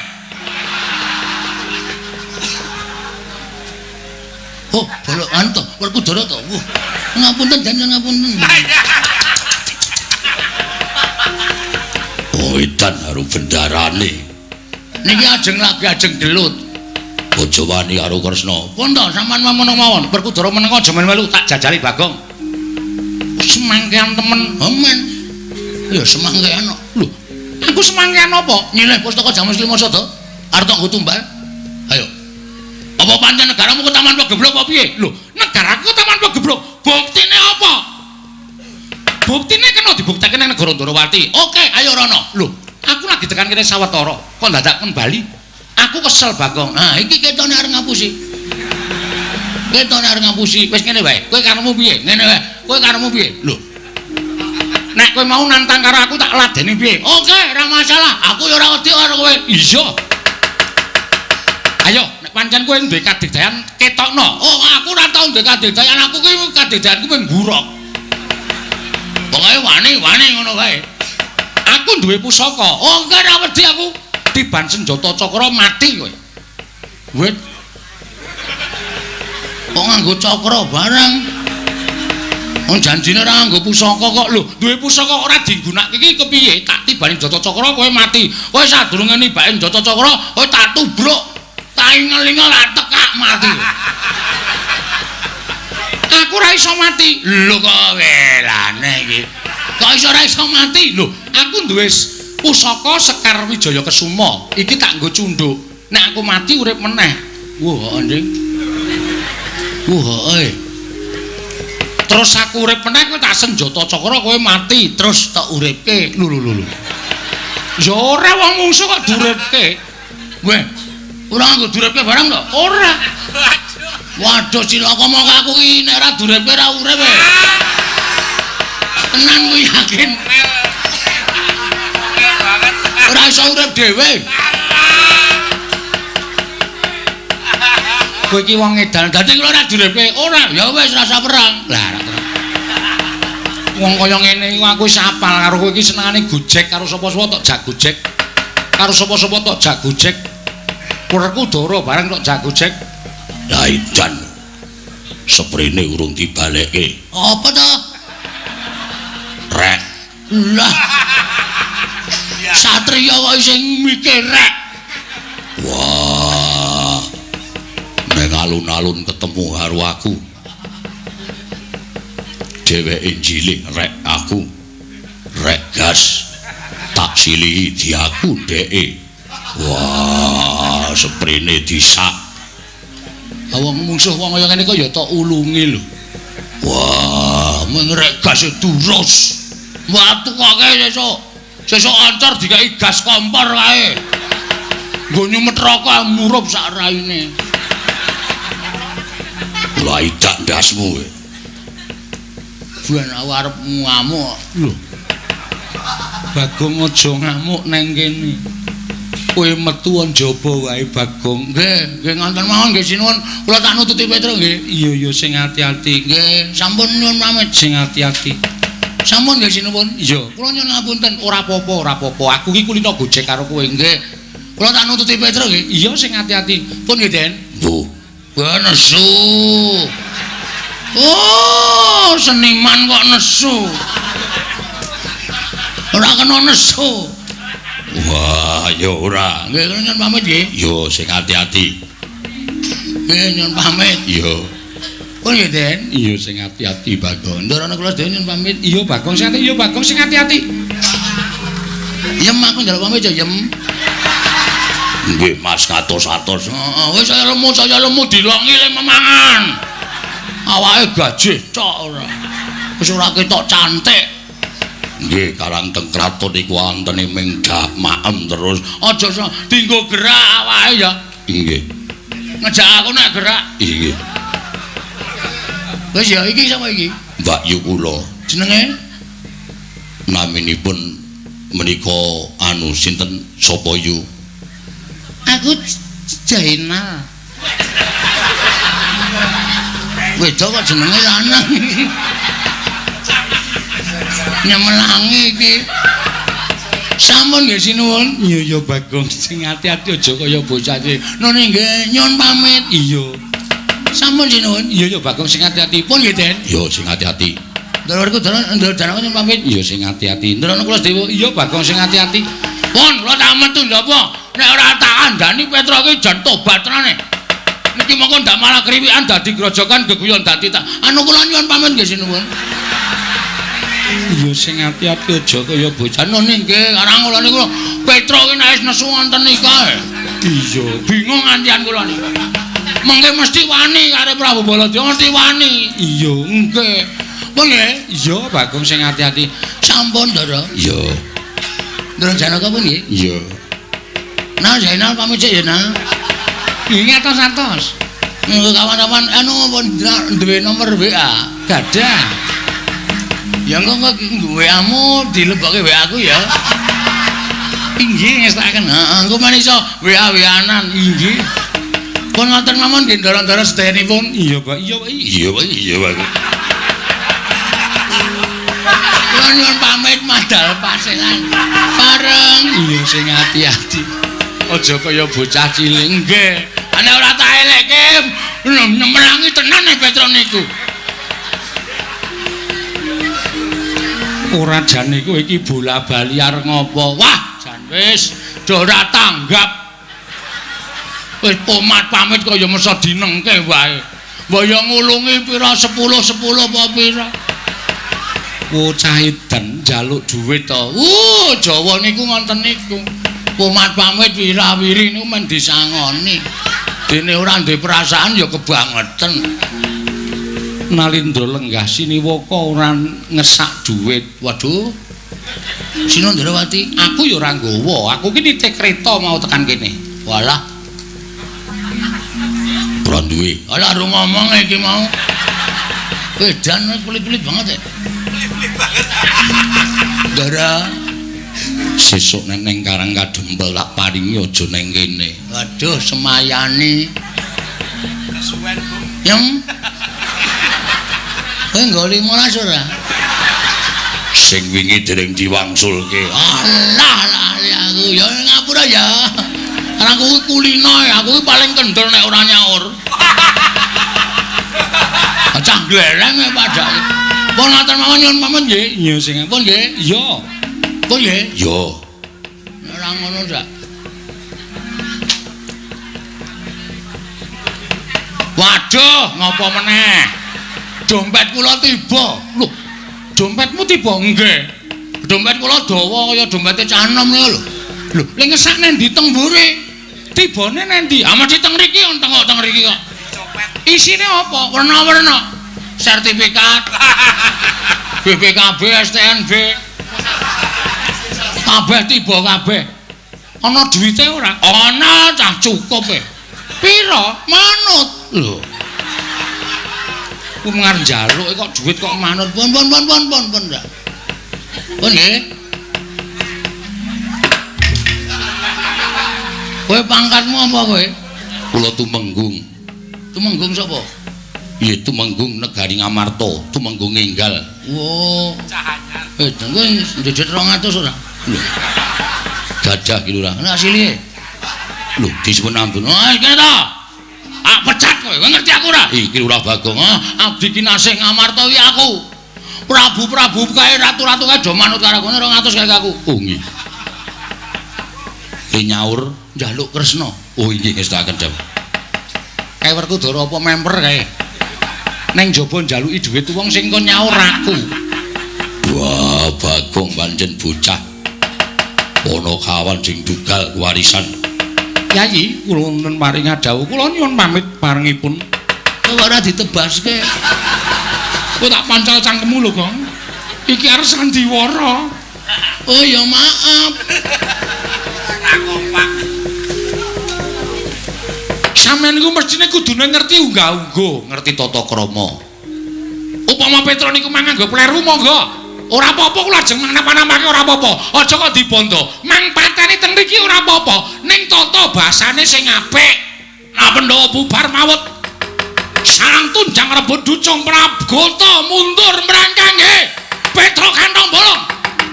Oh, bolok anu to, Werkudara to. Wah, ngapunten jan ngapunten. Oh, edan karo bendarane. Niki ajeng lagi ajeng gelut. Aja wani karo Kresna. Pun to, sampean meneng mawon. Werkudara meneng aja melu tak jajali Bagong. Semangkean temen. Amen. Ya semangkean kok. Lho, aku semangkean apa? Nyilih pustaka Jamus Lima Sada. Arep tak nggo tumbal. Ayo. Apa pancen negaramu kok taman pegeblok apa piye? Lho, negaraku taman pegeblok. Buktine apa? Buktine kena dibuktekke nang negara Ndorowati. Oke, ayo rono. Lho, aku lagi tekan kene sawetara, kok dadak kon bali? Aku kesel Bagong. Nah, iki ketone arep ngapusi. Ketone arep ngapusi. Wis ngene wae. Kowe karepmu piye? Ngene wae. Kowe karepmu piye? Lho. Nek kowe mau nantang karo aku tak ladeni piye? Oke, ora masalah. Aku ya ora wedi karo kowe. Iya. Ayo, nek pancen kowe duwe kadigdayan ketokno. Oh, aku ora tau duwe kadigdayan. Aku ki kadigdayanku mung ngurok. Pokoke wani-wani ngono wae. Aku duwe pusaka. Oh, enggak ora wedi aku. Tiban senjata cakra mati kowe. Wit. Kok nganggo cakra barang? Wong janjine ora nganggo pusaka kok. Lho, duwe pusaka ora digunakake iki kepiye? Tak tibani senjata cakra kowe mati. Kowe sadurunge nibake senjata cakra, kowe tak tubruk. Tak ingel-ingel tak tekak mati. Aku ora iso mati. Lho kok welane iki. Kok iso ora iso mati? Lho, aku duwe pusaka Sekar Wijaya Kesuma. Iki tak nggo cunduk. Nek aku mati urip meneh. Wah, anjing. Wah, eh. Terus aku urip meneh kowe tak senjata cakra kowe mati, terus tak uripke. Lho lho lho. Ya ora wong mungsuh kok diuripke. Weh, ora nganggo duripke barang to? Ora. Waduh cilaka mongko aku ki nek ora duripke ora urip. Tenan kuwi yakin. Ora iso urip dhewe. Kowe iki wong edan, dadi kula ora duripke. Ora, ya wis rasa perang. Lah ora terus. Wong kaya ngene iku aku wis apal karo kowe iki senengane gojek karo sapa-sapa tok jak gojek. Karo sapa-sapa tok jak gojek. Werkudara bareng tok jak gojek. Lah edan. Seprene urung dibalekke. Apa to? Rek. Lah. Satriya kok isih mikir rek. Wah. Ning alun-alun ketemu karo aku. Dheweke njilih rek aku. Rek gas. Tak silihi diaku dheke. Wah, seprene disak. Wong mungsuh wong kaya ngene kok ya tok ulungi lho. Wah, mung rek gas durus. Watu kok sesuk. Sesuk ancor dikai gas kompor kae. Nggo nyumet rokok murup sak raine. Lah idak ndasmu kowe. Ben aku arep ngamuk. Lho. Bagong aja ngamuk nang kene. Kowe metu njaba wae Bagong. Nggih, nggih ngonten mawon nggih sinuwun. Kula tak nututi Petro nggih. Iya iya sing ati-ati. Nggih, sampun nyuwun pamit sing ati-ati. Sampun nggih sinuwun. Iya, kula nyuwun ngapunten. Ora apa-apa, ora apa-apa. Aku iki kulino gojek karo kowe. Nggih. Kula tak nututi Petro nggih. Iya sing ati-ati. Pun nggih, Den. Mbuh. Wah nesu. Oh, seniman kok nesu. Ora kena nesu. Wah, ya ora. Nggih, kula nyuwun pamit nggih. Yo sing ati-ati. Nggih, nyuwun pamit. Iya. Pun nggih, Den. Iya sing ati-ati, Bagong. Ndorone kula sedaya nyuwun pamit. Iya, Bagong sing ati. Iya, Bagong sing ati-ati. Yem aku njaluk pamit ya, Yem. Nggih, Mas ngatos-atos. Heeh, wis saya lemu dilongi le memangan. Awake gajih tok ora. Wis ora ketok cantik. Nggih, karang teng kraton iku wontene ming maem terus. Aja dienggo gerak awake ya. Nggih. Ngejak aku nek gerak. Nggih. Wis ya iki sapa iki? Mbak Yu kula. Jenenge? Naminipun menika anu sinten sapa yu? Aku Jainal. Wedok kok jenenge lanang. Nyemelangi iki. Sampun nggih sinuwun. Iya ya Bagong, sing ati-ati aja kaya bocah iki. Nune nggih nyuwun pamit. Iya. Sampun sinuwun. Iya ya Bagong sing ati-ati. Pun nggih, Den. Iya sing ati-ati. Ndoro ndoro Janaka nyuwun pamit. Iya sing ati-ati. Ndoro kula Dewa. Iya Bagong sing ati-ati. Pun kula tak metu lho apa? Nek ora tak kandhani Petruk iki jan tobat tenane. Niki mongko ndak malah kriwikan dadi grojokan geguyon dadi tak. Anu kula nyuwun pamit nggih sinuwun. Iya sing ati-ati aja kaya bocah. Nune nggih karang kula niku Petruk iki nek wis nesu wonten nika. Iya, bingung ngantian kula niku. Mengke mesti wani karo Prabu Baladewa mesti wani. Iya, nggih. Pun nggih. Iya, Bagong sing ati-ati. Sampun, Ndara. Iya. Ndara Janaka pun nggih? Iya. Nah, Zainal pamit sik ya, nah. Nggih atos-atos. Engko kawan-kawan anu pun duwe nomor WA. Gadah. Ya engko WA-mu dilebokke WA aku ya. Inggih ngestakaken. Heeh, engko men iso WA-WA-nan. Inggih. Pun ngoten mawon nggih ndara-ndara sedayanipun. Iya, Pak. Iya, Pak. Iya, Pak. Iya, Pak. Kula nyuwun pamit madal paselan. Pareng. Iya sing ati-ati. Aja kaya bocah cilik. Nggih. Ana ora tak elekke nyemelangi tenan nek Petruk niku. Ora jane kowe iki bola-bali arep ngopo? Wah, jan wis do ora tanggap. Wis pomat pamit kaya mesa dinengke wae. Mbok ya ngulungi pira 10 10 apa pira. Bocah edan njaluk dhuwit to. Jawa niku ngoten niku. Pomat pamit wirawiri niku men disangoni. Dene ora duwe perasaan ya kebangetan. Nalindra lenggah siniwaka ora ngesak dhuwit. Waduh. Sinandrawati, aku ya ora nggawa. Aku ki nitih kereta mau tekan kene. Walah. Ora duwe. Alah ro ngomong iki mau. Edan pelit-pelit banget ya. Pelit-pelit banget. Ndara sesuk nek ning Karang Kadempel tak paringi aja ning kene. Waduh, semayani. Kesuwen, Bu. Yang kowe nggo 15 ora? Sing wingi dereng diwangsulke. Alah lali aku ya ngapura ya. Karena aku kulino ya, aku paling kendel nek ora nyaur. Cah glereng e padake. Pun ngaten mawon nyuwun pamit nggih. Iya sing pun nggih. Iya. Pun nggih. Iya. Ora ngono ndak. Waduh, ngopo meneh? Dompet kula tiba. Lho, dompetmu tiba? Nggih. Dompet kula dawa kaya dompete cah enom niku lho. Lho, lha ngesak nang ndi teng mburi? Tibane nang ndi? Ah mesti teng mriki, teng kok teng mriki kok. Dicopet. Isine apa? Werna-werna. Sertifikat. BPKB, STNB. Kabeh tiba kabeh. Ana duwite ora? Ana, cah cukup e. Pira? Manut. Lho. Ku ngarep njaluk kok duit kok manut. Pun pun pun pun pun pun ndak. Pun nggih. Kowe pangkatmu apa kowe? Kula Tumenggung. Tumenggung sapa? Iya Tumenggung Negari Ngamarta, Tumenggung Enggal. Oh. Cah anyar. Kowe ndedet 200 ora? Lho. Gadah ki lurah. Ana asile. Lho, disuwun ampun. Oh, kene to. Ah pecat kowe, kowe ngerti aku ora? Iki Lurah Bagong. Ah, abdi kinasih Ngamarta iki aku. Prabu-prabu kae ratu-ratu kae do manut karo aku 200 kae aku. Oh nggih. Le nyaur njaluk Kresna. Oh inggih ngestakaken dawuh. Kae Werkudara apa memper kae? Neng jaba njaluki dhuwit wong sing kon nyaur aku. Wah, Bagong pancen bocah. Ponokawan sing dugal warisan. Yayi, kula wonten paring dawuh, kula nyuwun pamit parengipun. Kok ora ditebaske? Kowe tak pancal cangkemmu lho, Gong. Iki arep sandiwara. Oh ya maaf. Ora kompak. Sampeyan niku mestine kudune ngerti unggah-ungguh, ngerti tata krama. Upama Petro niku mangan nggo pleru monggo. Ora apa-apa kula ajeng napa-napake ora apa-apa. Aja kok dibondo. Mang pateni teng mriki ora apa-apa, ning tata basane sing apik. Nah Pandhawa bubar mawut. Sarang tunjang rebut ducung Prabgota mundur mrangkangge. Petruk kantong bolong.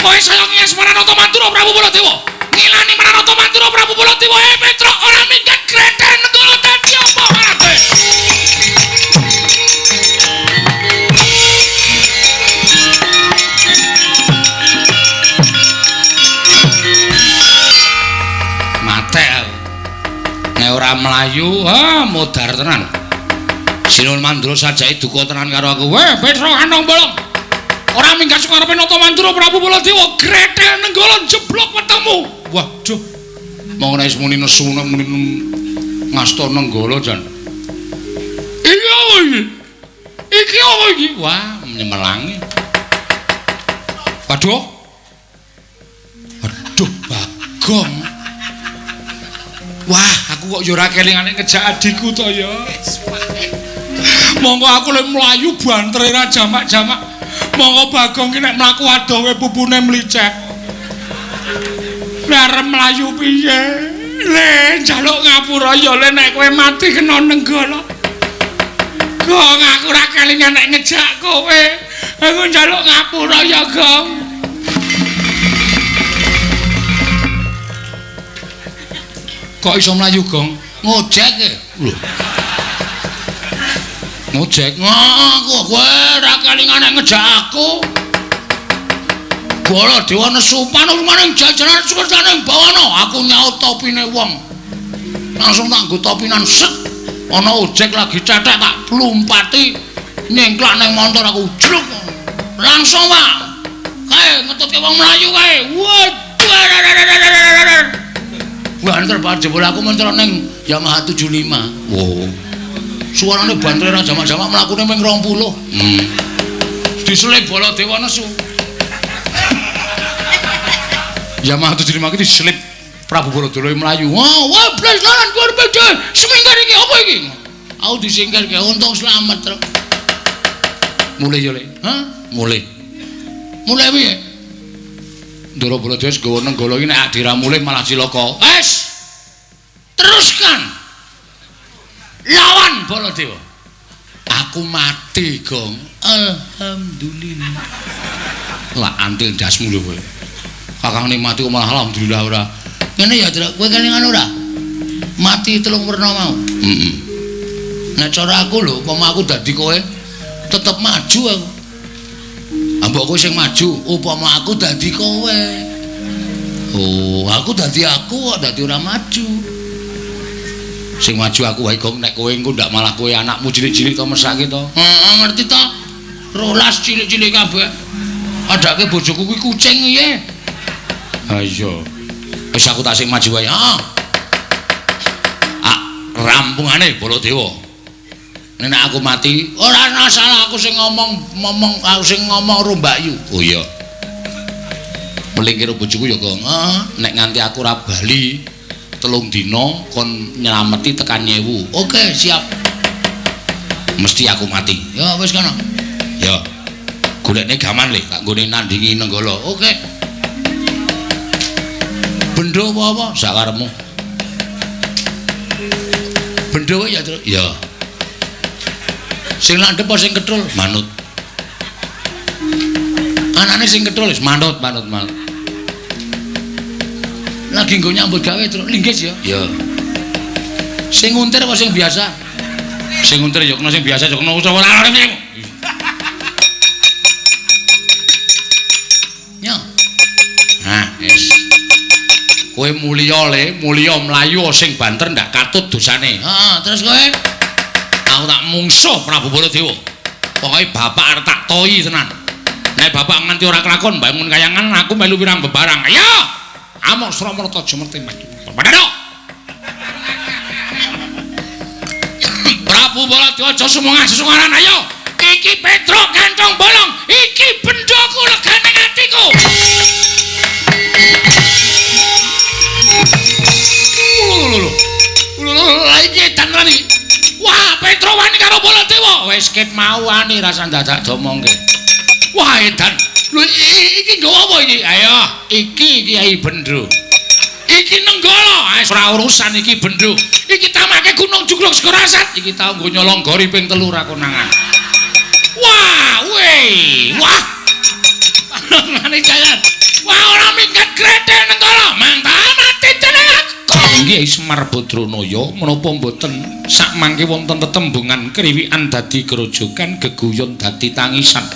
Kowe saya ngiyas marang Nata Mandura Prabu Baladewa. Ngilani marang Nata Mandura Prabu Baladewa. Petruk ora minggat greten nenggala dadi apa marate. Mate aku. Nek ora mlayu, ha modar tenan. Sinuwun Mandura sajake duka tenan karo aku. Weh, Petruk kantong bolong. Ora minggat saka ngarepe Nata Mandura Prabu Baladewa, gretel nenggala jeblok wetengmu. Waduh. Mong ora wis muni nesu muni ngasta nenggala jan. Iki apa iki? Iki apa iki? Wah, nyemelangi. Waduh. Waduh, Bagong. Wah, aku kok ya ora kelingane ngejak adikku to ya. Monggo aku lek mlayu bantere ra jamak-jamak. Monggo Bagong ki nek mlaku adoh we pupune mlicek. Lah arep mlayu piye? Le njaluk ngapura ya le nek kowe mati kena nenggala. Gong aku ora kelingan nek ngejak kowe. Aku njaluk ngapura ya, Gong. Kok iso mlayu, Gong? Ngojek e. Lho. Ngojek. Aku kowe ora kelingan nek ngejak aku. Baladewa nesu panurumaning jajaran sukertaning bawana. Aku nyaut topine wong. Langsung tak nggo topinan set. Ana ojek lagi cetek tak plumpati nyengklak ning montor aku jluk. Langsung, Pak. Kae ngetutke wong mlayu kae. Waduh. Banter Pak jebul aku mencolot ning Yamaha 75. Wow. Suarane banter ra jamak-jamak mlakune ping 20. Diselip Baladewa nesu. Yamaha 75 iki diselip Prabu Baladewa mlayu. Wah, wah blas laran berbeda. Semingkir iki apa iki? Aku disingkirke untung slamet, Truk. Mulih yo, Le. Hah? Mulih. Mulih piye? Ndara Baladewa wis gawa nenggala iki nek adira mulih malah cilaka. Wes. Teruskan. Lawan Baladewa. Aku mati, Gong. Alhamdulillah. Lah antil ndasmu lho kowe. Kakangne mati kok malah alhamdulillah ora. Ngene ya, Truk, kowe kelingan ora? Mati telung werna mau. Heeh. Nek cara aku lho, upama aku dadi kowe tetep maju aku. Mbok kowe sing maju, upama aku dadi kowe. Oh, aku dadi aku kok dadi ora maju. Sing maju aku wae, Gong, nek kowe engko ndak malah kowe anakmu cilik-cilik to mesake to. Heeh, ngerti to. 12 cilik-cilik kabeh. Adake bojoku kuwi kucing piye? Ha iya. Wis aku tak sing maju wae. Heeh. Ah, rampungane Baladewa. Nek aku mati, ora ana salah aku sing ngomong aku sing ngomong karo Mbakyu. Oh iya. Melingkir bojoku ya, Gong. Heeh. Nek nganti aku ora bali 3 dina kon nyelameti tekan 1000. Oke, siap. Mesti aku mati. Ya wis kono. Ya. Golekne gaman le, tak nggone nandingi Nenggala. Oke. Bendo apa-apa sakarepmu. Bendo ya, Truk. Ya. Sing landhep apa sing ketrul? Manut. Anane sing ketrul wis manut, manut, manut. Lagi nggo nyambut gawe, Truk. Linggis ya. Ya. Sing nguntir apa sing biasa? Sing nguntir ya kena, sing biasa ya kena ora ora. Ya. Nah, wis. Kowe mulya le, mulya mlayu sing banter ndak katut dosane. Heeh, terus kowe? Aku tak mungsuh Prabu Baladewa. Pokoke bapak arep tak toyi tenan. Nek bapak nganti ora kelakon bangun kayangan aku melu pirang bebarang. Ayo. Amok Sramarta Jemerti maju. Padha. Prabu Baladewa aja sumengah sesungaran ayo. Iki Petruk kantong bolong, iki bendoku legane atiku. Lho lho lho iki tenan iki. Wah, Petruk wani karo Baladewa. Wis ket mau wani rasa dadak domongke. Wah, edan. Lho iki nggawa apa iki? Ayo, iki Kyai Bendro. Iki Nenggala, wis ora urusan iki bendho. Iki tamake Gunung Jugluk Segara Asat. Iki tau nggo nyolong gori ping 3 ra konangan. Wah, weh, wah. Panongane jalan. Wah, ora minggat grete Nenggala. Mantap mati jeneng aku. Nggih Semar Badranaya, menapa mboten sakmangke wonten tetembungan kriwikan dadi grojogan, geguyon dadi tangisan.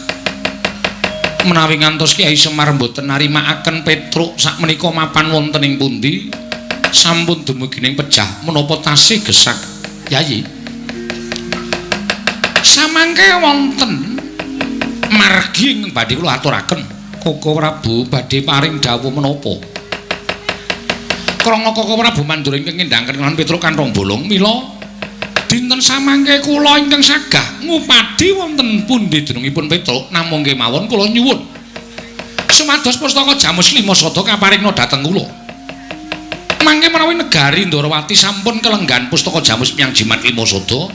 Menawi ngantos Kyai Semar mboten narimakaken Petruk sakmenika mapan wonten ing pundi, sampun dumugi ning pejah menapa tasih gesang Yayi. Samangke wonten margi ingkang badhe kula aturaken. Koko Prabu badhe paring dawuh menapa? Krana Koko Prabu Mandura ingkang ngendhangaken lan Petruk kanthong bolong, mila dinten samangke kula ingkang sagah ngupadi wonten pundi dunungipun Petruk, namung kemawon kula nyuwun sumados pustaka Jamus Lima Sada kaparingna dhateng kula. Mangke menawi negari Ndorowati sampun kelenggan pustaka Jamus Miang Jimat Lima Sada,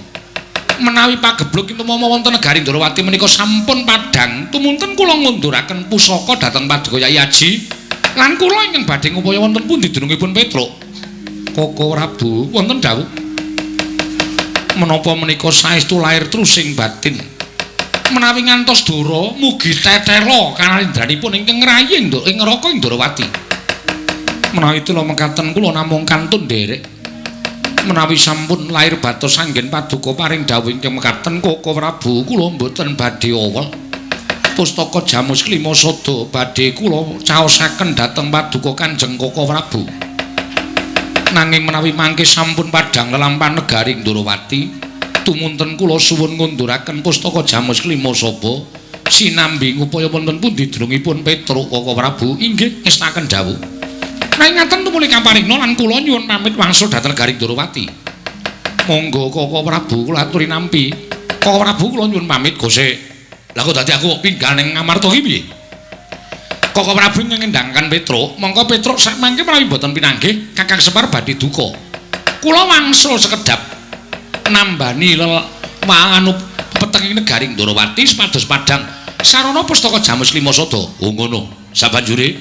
menawi pagebluk kintumama wonten negari Ndorowati menika sampun padhang, tumunten kula ngunduraken pusaka dhateng Paduka Yai Aji lan kula ingkang badhe ngupaya wonten pundi dunungipun Petruk. Koko Prabu wonten dawuh menapa menika saestu lair trusing batin. Menawi ngantos dora mugi tetela kanalindranipun ingkang ngrayi ing neraka ing Ndorowati. Menawi tila mekaten kula namung kantun nderek. Menawi sampun lair batos anggen paduka paring dawuh ingkang mekaten Koko Prabu kula mboten badhe owel. Pustaka Jamus Klima Sada badhe kula caosaken dhateng paduka Kanjeng Koko Prabu. Nanging menawi mangke sampun padhang lelampahan negari Ndorowati, tumunten kula suwun ngunduraken pustaka Jamus Klima Saba sinambi ngupaya wonten pundi dunungipun Petruk. Koko Prabu inggih ngestaken dawuh. Nanging ngaten tumuli kaparingna lan kula nyuwun pamit wangsul dhateng negari Ndorowati. Monggo Koko Prabu kula aturi nampi. Koko Prabu kula nyuwun pamit gose. Lah kok dadi aku pinggal ning Ngamarta iki piye? Koko Prabu ngendhangaken Petruk, mongko Petruk sakmangke menawi mboten pinanggih Kakang Semar badhe duka. Kula wangsul sekedhap nambani anu petenging negari Ndorowati supados padhang sarana pustaka Jamus Lima Sada. Oh ngono. Sabanjure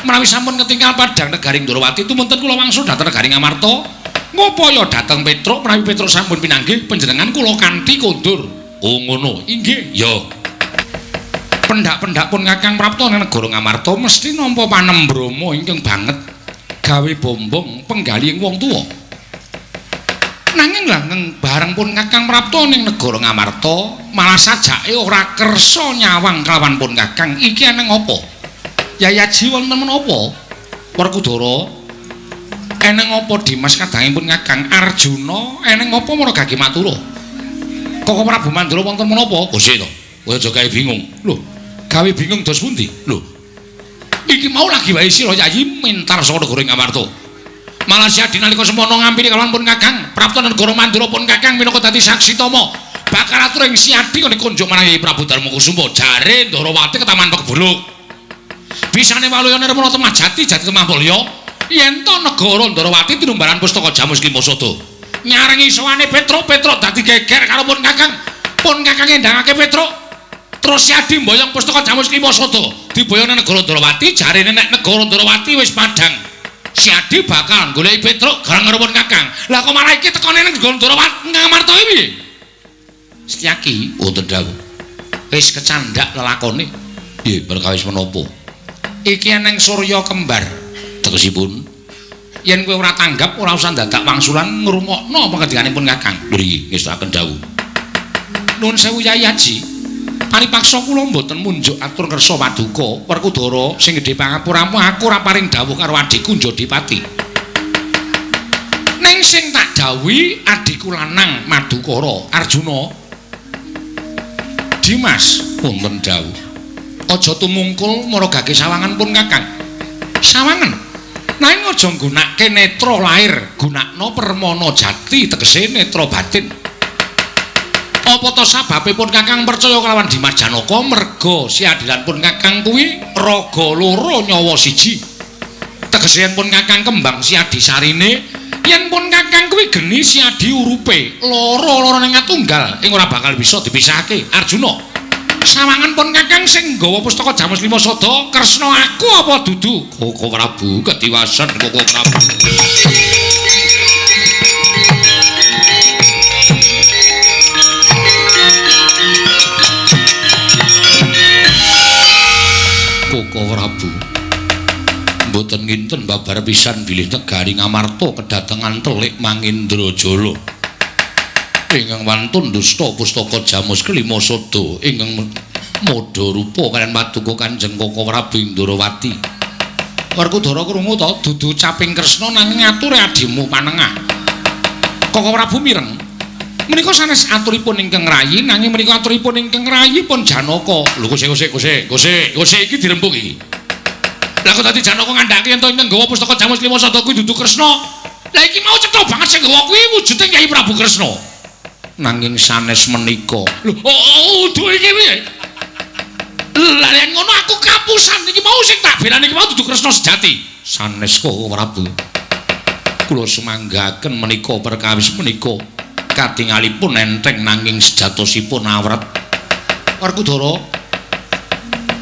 menawi sampun ketinggal padhang negari Ndorowati tumunten kula wangsul dhateng negari Ngamarta ngupaya dhateng Petruk. Menawi Petruk sampun pinanggih panjenengan kula kanthi kondur. Oh ngono. Inggih. Ya. Pendak-pendak pun Kakang Prapta ning negara Ngamarta mesti nampa panembrama ingkang banget gawe bombong penggali ing wong tuwa. Nanging langgeng bareng pun Kakang Prapta ning negara Ngamarta malah sajake ora kersa nyawang kelawan pun Kakang. Iki eneng apa? Yai Aji wonten menapa? Werkudara eneng apa Dimas kadangipun Kakang Arjuna eneng apa Maragage Matura? Koko Prabu Mandura wonten menapa? Gose to. Kowe aja gawe bingung. Lho, gawe bingung dos pundi? Lho. Iki mau lagi wae sira Yayi mintar saka negara Ngamarta. Malah Siadi nalika semono ngampiri kalawan pun Kakang Prapta negara Mandura pun Kakang minangka dadi saksi tama. Bakal atur ing Siadi kene kunjuk marang Yayi Prabu Darma Kusuma jare Ndorowati ketaman pegebuluk. Bisane waluya nirmala temah jati jati temah mulya yen to negara Ndorowati tinumbaran pustaka Jamus Lima Sada. Nyarengi sowane Petruk, Petruk dadi geger karo pun Kakang. Pun Kakang ngendhangake Petruk. Terus Siadi mboyong pustaka Jamus Lima Sada diboyong nang negara Ndorowati, jarene nek negara Ndorowati wis padhang Siadi bakal goleki Petruk gareng karo pun Kakang. Lah kok malah iki tekone nang negara Ndorowati Ngamarta iki piye? Setyaki wonten dawuh. Wis kecandak lelakone. Nggih, perkawis menapa? Iki eneng surya kembar. Tegesipun yen kowe ora tanggap ora usah dadak wangsulan ngrungokno pangandikanipun Kakang. Nggih, ngestaken dawuh. Nuwun sewu Yai Aji. Paripaksa kula mboten munjuk atur kersa paduka Werkudara sing gedhe pangapuramu aku ora paring dawuh karo adhiku Jodipati. Ning sing tak dawuhi adhiku lanang Madukara Arjuna. Dimas wonten dawuh. Aja tumungkul maragake sawangan pun Kakang. Sawangan. Nanging aja nggunakake netra lair, gunakno permana jati tegese netra batin. Apa to sababe pun Kakang percaya kelawan Dimas Janaka merga siadilan pun Kakang kuwi raga loro nyawa siji. Tegese yen pun Kakang kembang siadi sarine, yen pun Kakang kuwi geni siadi urupe, loro-lorone ngatunggal ing ora bakal bisa dipisahake. Arjuna. Sawangan pun Kakang sing nggawa pustaka Jamus Lima Sada Kresna aku apa dudu? Koko Prabu ketiwasan Koko Prabu. Koko Prabu mboten nginten babar pisan bilih negari Ngamarta kedatengan telik Mangindrajala. Ingkang wantun dusta pustaka Jamus Kelima Sada ingkang modha rupa kaliyan paduka Kanjeng Koko Prabu Indrawati. Werkudara krungu to dudu caping Kresna nanging ature adimu panengah. Koko Prabu mireng. Menika sanes aturipun ingkang rayi nanging menika aturipun ingkang rayi pun Janaka. Lho kose iki dirembug iki. Lah kok dadi Janaka ngandhake yen to ingkang nggawa pustaka Jamus Lima Sada kuwi dudu Kresna. Lah iki mau cetha banget sing nggawa kuwi wujude Kyai Prabu Kresna. Nanging sanes menika. Lho, oh, dudu iki piye? Lah yen ngono aku kapusan iki mau sing tak belani iki mau dudu Kresna sejati. Sanes Koko Prabu. Kula sumanggaken menika perkawis menika katingalipun enteng nanging sejatosipun awret. Werkudara.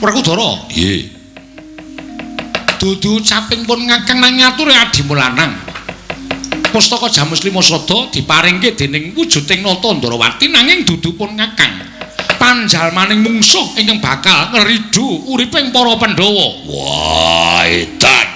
Werkudara. Nggih. Dudu caping pun ngakang nanging ature adimu lanang. Pustaka Jamus Lima Sada diparingke dening wujuding Nata Ndrawati nanging dudu pun ngakang. Panjalmaning mungsuh ingkang bakal ngridu uriping para Pandhawa. Wah, edan.